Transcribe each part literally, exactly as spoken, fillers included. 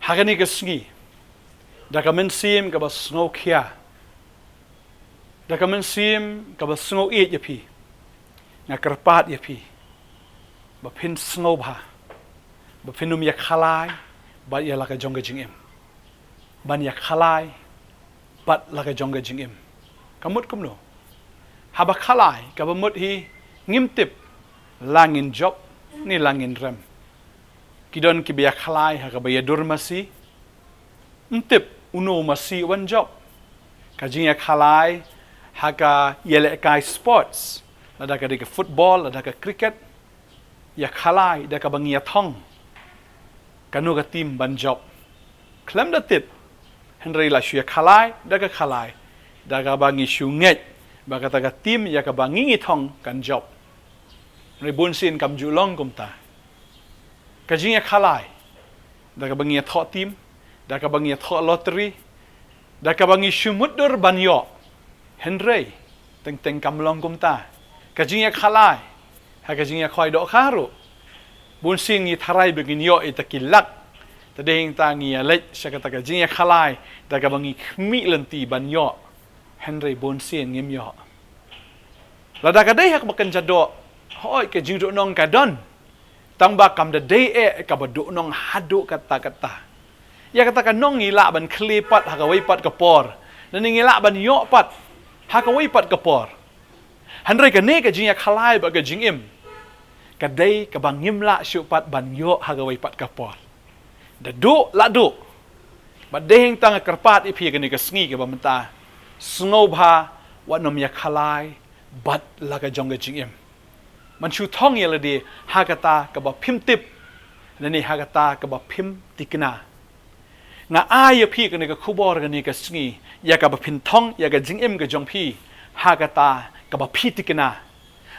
Ha kane ka sngi, da ka mynsiem kaba sngewkhia, da ka mynsiem kaba sngewieit ïa phi, nga kyrpad ïa phi ba phin sngewbha, ba phin ym ïakhalai bad ïa la ka jong ka jingim. Ban ïakhalai bad la ka jong ka jingim. Ka mut kumno? Haba khalai, kaba mut hi, ngim tip la ngin jop ne la ngin rem. Ki don kiba ïakhalai ha kaba ïadur masi, ym tip uno masi uban jop. Ka jingïakhalai ha ka ïalehkai sports, lada ka dei ka football, lada ka cricket, ïakhalai da kaba ngi ïathong kano ka team ban jop. Khlem da tip, hynrei la shu ïakhalai da ka khalai, da kaba ngi shu ngeit ba kata ka team ïa kaba ngi ngi thong kan jop. Hynrei bunsien kam ju long kumta. Ka jingïakhalai da kaba ngi ïathoh team, da kaba ngi ïathoh lottery, da kaba ngi shu mutdur ban ïoh. Hynrei teng teng kam long kumta. Ka jingïakhalai ha ka jingïakhoi dohkha ruh, bunsien ngi tharai ba ngin ïoh ïa kita ki lak. Te dei hangta ngi ïaleit sha kata ka jingïakhalai da kaba ngi khmih lynti ban ïoh. Hynrei bunsien ngim ïoh. Lada ka dei ha kaba kynja doh, hooid, ka jingduhnong ka don. Tang ba kam da dei eh kaba duhnong haduh katta katta. Ïa kata ka nong ngi lah ban khlieh pat ha kawei pat ka por, lane ngi lah ban ïoh pat ha kawei pat ka por. Hynrei kane ka jingïakhalai bad ka jingim, ka dei kaba ngim lah shuh pat ban ïoh ha kawei pat ka por. Da duh la duh. Bad dei hangta nga kyrpad ïa phi kane ka sngi kaba mynta, sngewbha wat nym ïakhalai bad la ka jong ka jingim. Ban shu thong ïa lade ha kata kaba phim tip, lane ha kata kaba phim tikna. Nga ai ïa phi kane ka khubor kane ka sngi, ïa kaba phin thong ïa ka jingim ka jong phi ha kata kaba phi tikna.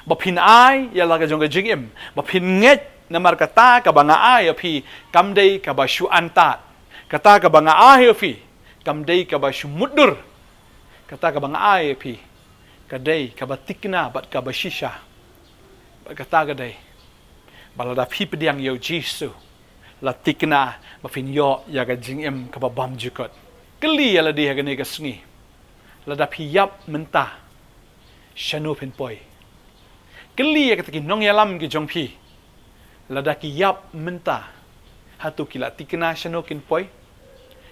Ba phin ai ïa la ka jong ka jingim, ba phin ngeit, namar kata kaba nga ai ïa phi kam dei kaba shu antad. Kata kaba nga ai ïa phi kam dei kaba shu mutdur. Kata kaba nga ai ïa phi ka dei kaba tikna bad kaba shisha. Bad kata ka dei ba lada phi pdiang ïa u Jisu, la tikna ba phin ïoh ïa ka jingim kaba bymjukut. Kylli ïa lade ha kane ka sngi, lada phi ïap mynta, shano phin poi? Kylli ïa kita ki nongïalam ki jong phi, lada ki ïap mynta, hato ki la tikna shano kin poi?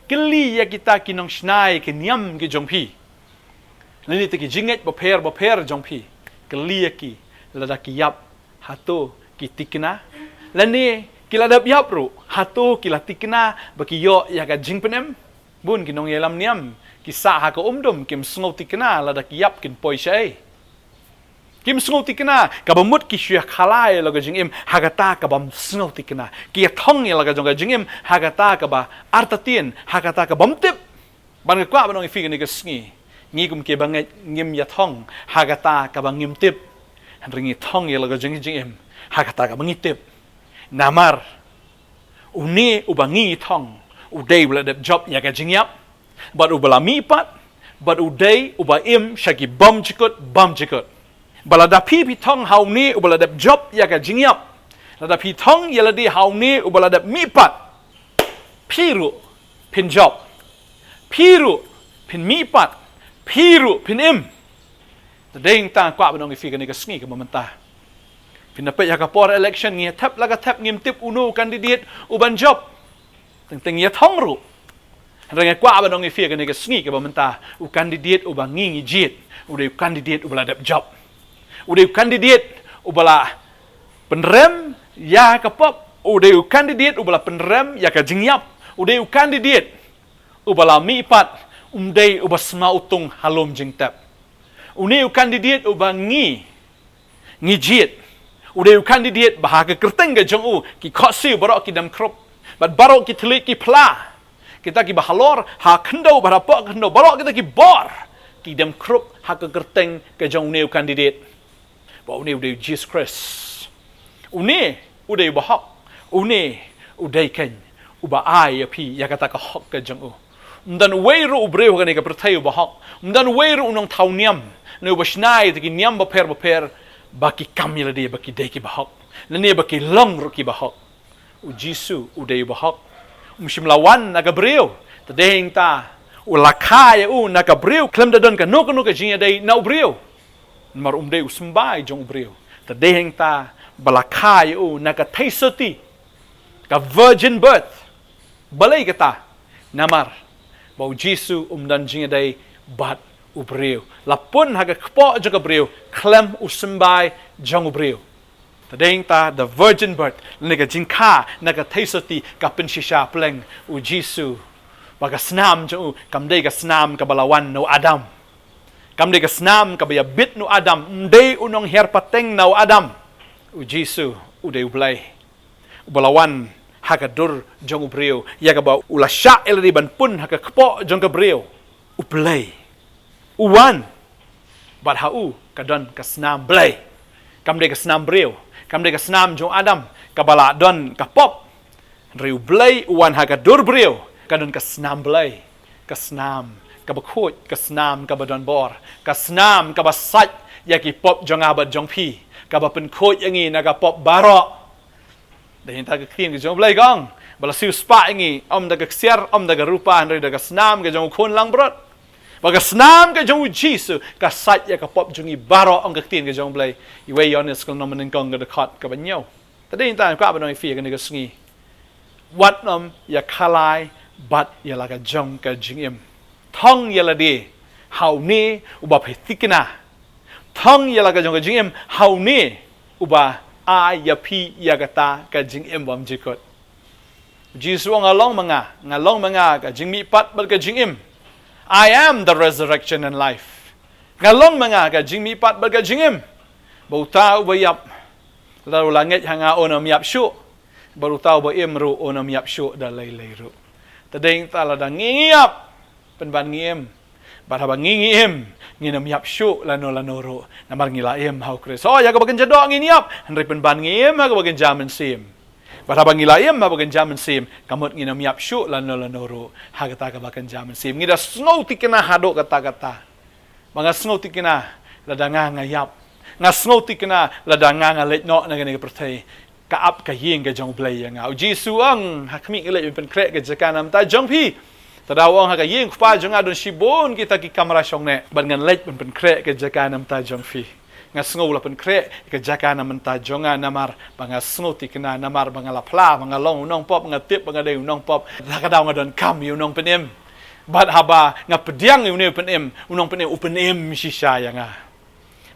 Kylli ïa kita ki nongshna ïa ki niam ki jong phi, lane kita ki jingngeit bapher bapher jong phi, kylli ïa ki, lada ki ïap, hato ki tikna? Lane ki la dep ïap ruh, hato ki la tikna ba ki ïoh ïa ka jingpynim? Bun ki nongïalam niam ki sah ha ka umdum, kim sngew tikna lada ki ïap kin poi shaei. Kim sngew tikna, kaba mut ki shu ïakhalai ïa la ka jingim ha kata kaba ym sngew tikna. Ki ïathong ïa la ka jong ka jingim ha kata kaba artatien, ha kata kaba ym tip. Bad nga kwah ban ong ïa phi kane ka sngi, ngi kum kiba ngeit ngim ïathong ha kata kaba ngim tip. Hynrei ngi thong ïa la ka jong ka jingim ha kata kaba ngi tip. Namar une uba ngi thong, u dei uba la dep jop ïa ka jingïap, bad uba la mihpat, bad u dei uba im sha ki bymjukut bymjukut. Ba lada phi phi thong ha une uba la dep jop ïa ka jingïap, lada phi thong ïa lade ha une uba la dep mihpat, phi ruh phin jop, phi ruh phin mihpat, phi ruh phin im. Te dei hangta nga kwah ban ong ïa phi kane ka sngi kaba mynta. Phin da peit ha ka por election, ngi thep la ka thep, ngim tip uno u candidate uban jop. Teng teng ïathong ruh. Hynrei nga kwah ban ong ïa phi kane ka sngi kaba mynta, u candidate uba ngi ngi jied, u dei u candidate uba la dep jop. U dei u candidate uba la pynrem ïa ka pop, u dei u candidate uba la pynrem ïa ka jingïap, u dei u candidate uba la mihpat, um dei uba sma utung ha lum jingtep. Une u candidate uba ngi ngi jied, u dei u candidate ba ha ka kyrteng ka jong u ki khohsiew baroh ki dem khrup, bad baroh ki thylliej ki phla, kita kiba halor ha khyndew bad hapoh khyndew, baroh kita ki bor ki dem khrup ha ka kyrteng ka jong une u candidate. Ba une u dei u Jisu Khrist. Une u dei uba hok. Une u dei keiñ uba ai ïa phi ïa kata ka hok ka jong u. Ym don uwei ruh u briew ha kane ka pyrthei uba hok. Ym don uwei ruh u nongthaw niam, ne uba shna ïa kita ki niam bapher bapher, ba ki kam ïa lade ba ki dei kiba hok, lane ba ki long ruh kiba hok. U Jisu u dei uba hok. Um shym la wan na ka briew. Te dei hangta u la kha ïa u na ka briew, khlem da don kano kano ka jingïadei na u briew. Namar um dei u symbai jong u briew. Te dei hangta ba la kha ïa u na ka theisotti, ka virgin birth. Balei kata? Namar ba u Jisu um don jingïadei bad u briew. La pun ha ka kpoh jong ka briew, khlem u symbai jong u briew. Te dei hangta the virgin birth, lane ka jingkha na ka theisotti, ka pynshisha pleng u Jisu. Ba ka snam jong u kam dei ka snam kaba la wan na u Adam. Kam dei ka snam kaba ïa bit na u Adam, um dei u nonghiar pateng na u Adam. U Jisu u dei u Blei uba la wan ha ka dur jong u briew, ïa kaba u la shah ïa lade ban pun ha ka kpoh jong ka briew. U Blei u wan, bad ha u ka don ka snam Blei. Kam dei ka snam briew, kam dei ka snam jong u Adam kaba la don ka pop. Hynrei u Blei u wan ha ka dur briew, ka don ka snam Blei. Ka snam kaba khuid, ka snam kaba don bor, ka snam kaba sait ïa ki pop jong nga bad jong phi, kaba pynkhuid ïa ngi na ka pop baroh. Dei hangta ka ktien ka jong u Blei ka ong, ba la siewspah ïa ngi, ym da ka ksiar, ym da ka rupa, hynrei da ka snam ka jong u Khun langbrot. Ba ka snam ka jong u Jisu ka sait ïa ka pop jong ngi baroh, ong ka ktien ka jong u Blei. Iwei Ïoannis ka lynnong banyngkong, ka dkhot kaba hynñiew. Te dei hangta nga kwah ban ong ïa phi ha kane ka sngi, wat nym ïa khalai bad ïa la ka jong ka jingim. Thong ïa lade ha une uba phi thikna. Thong ïa la ka jong ka jingim ha une uba ai ïa phi ïa kata ka jingim bymjukut. Jisu ong, nga long ma nga, nga long ma nga ka jingmihpat bad ka jingim. I am the resurrection and life. Nga long ma nga ka jingmihpat bad ka jingim. Ba uta uba ïap, lada u la ngeit ha nga, un ym ïap shuh. Bad uta uba im ruh un ym ïap shuh da lei lei ruh. Te dei hangta lada ngi ngi ïap, pynban ngi im. Bad haba ngi ngi im, ngin ym ïap shuh lano lano ruh, namar ngi la im ha u Khrist. Oh, ïa kaba kynja doh ngin ïap, hynrei pynban ngi im ha kaba kynja mynsiem. Bad haba ngi la im ha kaba kynja mynsiem, ka mut ngin ym ïap shuh lano lano ruh ha kata kaba kynja mynsiem. Ngi da sngew thikna haduh katta katta. Ba nga sngew thikna lada nga nga ïap. Nga sngew thikna lada nga nga leit noh na kane ka pyrthei. Ka ap ka ïing ka jong u Blei ïa nga. U Jisu u ong, ha khmih, ngi leit ban pynkhreh ka jaka na bynta jong phi. Te da u ong, ha ka ïing u Kpa jong nga don shibun kita ki kamra shongneh, bad ngan leit ban pynkhreh ka jaka na bynta jong phi. Nga sngew la pynkhreh ka jaka na bynta jong nga namar ba nga sngew thikna, namar ba nga la phla ba nga long u nongpop, nga tip ba nga dei u nongpop. La ka daw nga donkam ïa u Nongpynim. Bad haba nga pdiang ïa une u Pynim, u Nongpynim u pynim shisha ïa nga.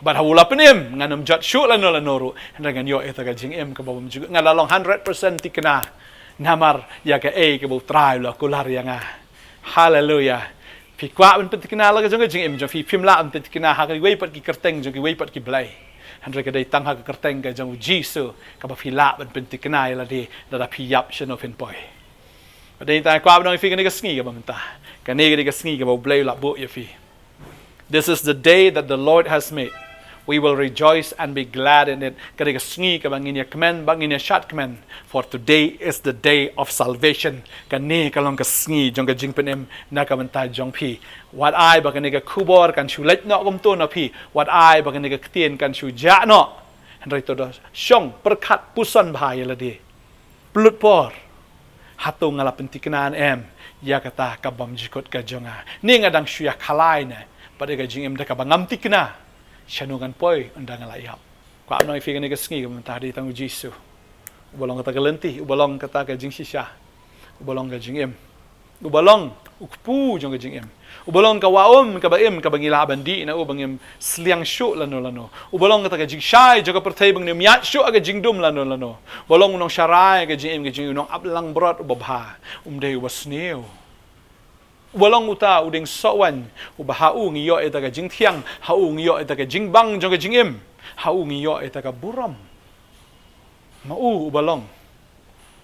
Bad haba u la pynim, ngan ym jot shuh lano lano ruh, hynrei ngan ïoh ïa kata ka jingim kaba bymjukut. Nga la long hundred percent thikna namar ïa kaei kaba u Trai u la kular ïa nga. Haleluia. Phi kwah ban pynthikna la ka jong ka jingim jong phi, phim lah ban pynthikna ha kiwei pat ki kyrteng jong kiwei pat ki blei. Hynrei ka dei tang ha ka kyrteng ka jong u Jisu kaba phi lah ban pynthikna ïa lade, lada phi ïap shano phin poi. Ka dei tang, kwah ban ong ïa phi kane ka sngi kaba mynta, kane ka dei ka sngi kaba u Blei u la buh ïa phi. This is the day that the Lord has made. We will rejoice and be glad in it. Ka dei ka sngi kaba ngin ïa kmen bad ngin ïa shad kmen. For today is the day of salvation. Kane ka long ka sngi jong ka jingpynim na ka bynta jong phi. Wat ai ba kane ka khubor kan shu leit noh kumto na phi. Wat ai ba kane ka ktien kan shu jah noh. Hynrei to da shong pyrkhat puson bha ïa lade. Pynlut por. Hato nga la pynthikna ne em ïa kata ka bymjukut ka jong nga? Ne nga dang shu ïa khalai ne bad ïa ka jingim da kaba ngam thikna? Shano ngan poi ynda nga la ïap? Kwah ban ong ïa phi kane ka sngi kaba mynta, dei tang u Jisu uba long kata ka lynti, uba long kata ka jingshisha, uba long ka jingim. Uba long u kpu jong ka jingim. Uba long ka wah um kaba im kaba ngi lah ban dih na u ba ngim sliang shuh lano lano. Uba long kata ka jingshai jong ka pyrthei ba ngin ym ïaid shuh ha ka jingdum lano lano. Uba long u nongsharai ka jingim, ka jingim, u nongap langbrot uba bha. Um dei uba sniew. Uba long uta u dieng soh waiñ uba ha u ngi ïoh ïa kata ka jingthiang, ha u ngi ïoh ïa kata ka jingbang jong ka jingim, ha u ngi ïoh ïa kata ka burom. Ma u uba long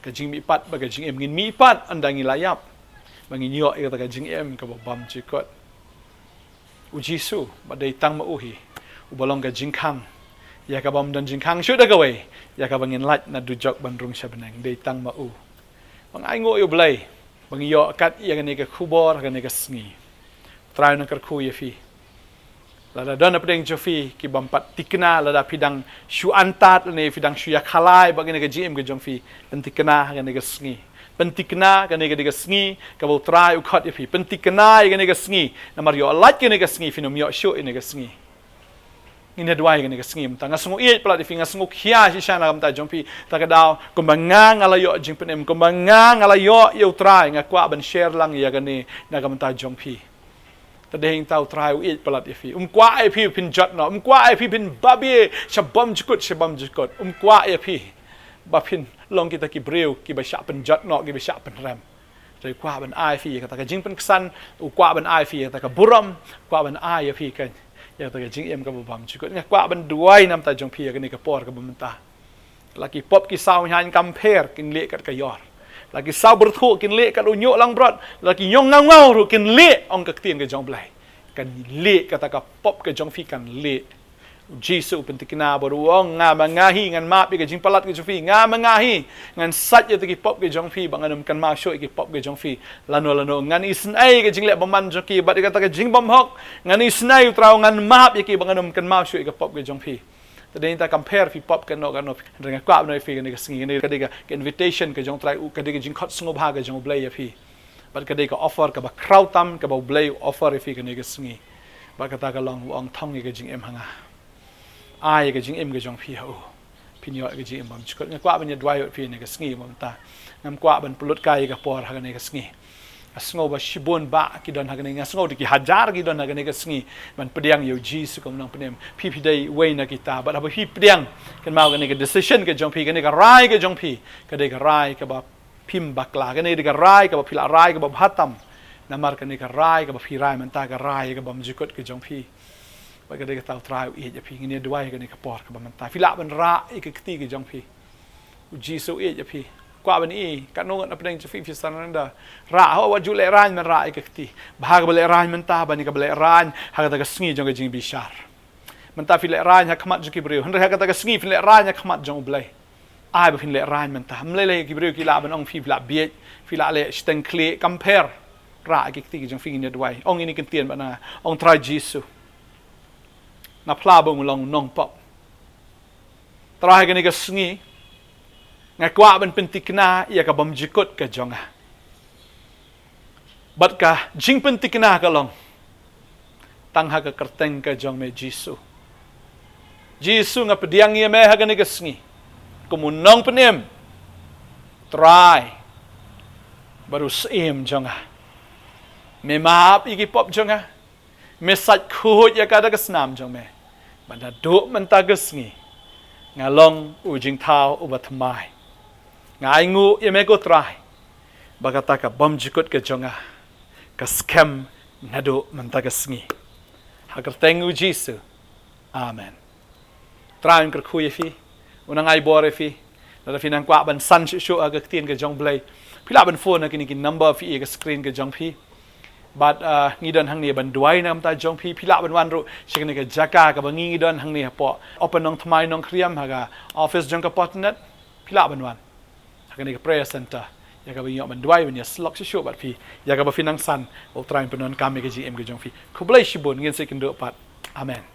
ka jingmihpat bad ka jingim. Ngin mihpat ynda ngi la ïap, ba ngin ïoh ïa kata ka jingim kaba bymjukut. U Jisu, ba dei tang ma u hi uba long ka jingkhang ïa kaba ym don jingkhang shuh da kawei, ïa kaba ngin lait na dujok ban rung sha bneng. Dei tang ma u. Ba nga ainguh ïa u Blei ba ngi ïoh kat ïa kane ka khubor ha kane ka sngi. Trai un nang kyrkhu ïa phi. Lada don hapdeng jong phi ki bym pat thikna, lada phi dang shu antad lane phi dang shu ïa khalai bad kane ka jingim ka jong phi, pynthikna ha kane ka sngi. Pynthikna, kane ka dei ka sngi kaba U Trai u khot ïa phi. Pynthikna ïa kane ka sngi, namar ïoh lait kane ka sngi phin ym ïoh shuh ïa kane ka sngi. Ngin ïa duwai kane ka sngi mynta. Nga sngew ïeit palat ïa phi, nga sngew khia shisha na ka bynta jong phi. Ta ka daw, kumba nga nga la ïoh jingpynim, kumba nga nga la ïoh ïa U Trai, nga kwah ban share lang ïa kane na ka bynta jong phi. Ta dei hangta U Trai u ïeit palat ïa phi. Um kwah ïa phi phin jot noh, um kwah ïa phi phin babe sha bymjukut, sha bymjukut. Um kwah ïa phi ba phin long kita ki briew kiba shah pynjot noh, kiba shah pynrem. Te u kwah ban ai phi ïa kata ka jingpynksan, u kwah ban ai phi ïa kata ka burom, u kwah ban ai ïa phi ka, ïa kata ka jingim kaba bymjukut. Nga kwah ban duwai na ka bynta jong phi ïa kane ka por kaba mynta. La ki pop ki saw hynñiewkam pher kin lieh kat ka ïor. La ki saw byrthuh kin lieh kat u ñiuh langbrot. La ki ñiong ngawngaw ruh kin lieh, ong ka ktien ka jong U Blei. Kan lieh kata ka pop ka jong phi, kan lieh. U Jisu u pynthikna bad u ong, nga ma nga hi ngan map ïa ka jingpalat ka jong phi, nga ma nga hi ngan sait ïa kita ki pop ka jong phi, ba ngan ym kynmaw shuh ïa ki pop ka jong phi. Lano lano ngan isynei ïa ka jingleh bymman jong ki, bad ïa kata ka jingbymhok ngan isynei, U Trai, ngan map ïa ki, ba ngan ym kynmaw shuh ïa ka pop ka jong phi. Ta dei nangta kam pher phi pop kano kano. Hynrei nga kwah ban ong ïa phi kane ka sngi, kane ka dei ka, ka invitation ka jong U Trai, u, ka dei ka jingkhot sngewbha ka jong U Blei ïa phi. Bad ka dei ka offer kaba khraw tam kaba U Blei u offer ïa phi kane ka sngi. Bad kata ka long, u ong, thong ïa ka jingim ha nga. Ai ïa ka jingim ka jong phi ha u, phin ïoh ïa ka jingim bymjukut. Nga kwah ban ïa duwai ïa phi kane ka sngi mynta. Ngam kwah ban pynlut kai ïa ka por ha kane ka sngi. Nga sngew ba shibun bah ki don ha kane, nga sngew da ki hajar ki don ha kane ka sngi ban pdiang ïa U Jisu kum u nongpynim. Phi phi dei uwei na kita, bad haba phi pdiang, kynmaw kane ka decision ka jong phi, kane ka rai ka jong phi, ka dei ka rai kaba phim bakla, kane ka dei ka rai kaba phi lah rai kaba bha tam. Namar kane ka rai kaba phi rai mynta ka rai kaba bymjukut ka jong phi. Bad ka dei kata U Trai u ïeit ïa phi, ngin ïa duwai kane ka por kaba mynta. Phi lah ban rah ïa ka kti ka jong phi. U Jisu u ïeit ïa phi. Kwah ban i, katno ngut na pdeng jong phi phi surrender. Rah, ho, wat ju lehraiñ ban rah ïa ka kti. Bha kaba lehraiñ mynta ban ïa kaba lehraiñ ha kata ka sngi jong ka jingbishar. Mynta phi lehraiñ ha khmat jong ki briew, hynrei ha kata ka sngi phin lehraiñ ha khmat jong U Blei. Ai ba phin lehraiñ mynta. Ym lei lei ki briew ki lah ban ong phi, phi lah bieit, phi lah leh shiteng khlieh, kam pher. Rah ïa ki kti ki jong phi, ngin ïa duwai. Ong ïa kine ki ktien bad nga, ong, Trai Jisu, nga phla ba me long u nongpop. Trai, ha kane ka sngi nga kwah ban pynthikna ïa ka bymjukut ka jong nga. Bad ka jingpynthikna ka long tang ha ka kyrteng ka jong me Jisu. Jisu, nga pdiang ïa me ha kane ka sngi kum u nongpynim, Trai bad u Syiem jong nga. Me map ïa ki pop jong nga. Me sait khuid ïa ka da ka snam jong me. Bad naduh mynta ka sngi nga long u jingthaw uba thymmai. Nga ainguh ïa me ko Trai ba kata ka bymjukut ka jong nga ka skhem naduh mynta ka sngi. Ha ka kyrteng U Jisu. Amen. Trai un kyrkhu ïa phi, un nang ai bor ïa phi. Lada phi nang kwah ban san shuh shuh ha ka ktien ka jong U Blei, phi lah ban phone ha kine ki number phi ïa ka screen ka jong phi. Bad, ah, ngi don hangne ban duwai na ka bynta jong phi. Phi lah ban wan ruh sha kane ka jaka kaba ngi ngi don hangne hapoh Open Nongthymmai Nongkhriam, ha ka office jong ka Potnet. Phi lah ban wan ha kane ka prayer center ïa kaba ngi ïoh ban duwai, ban ïasyllok shuh shuh bad phi ïa kaba phi nang san U Trai un pyndonkam ïa ka jingim ka jong phi. Khublei shibun, ngin sa ïakynduh pat. Amen.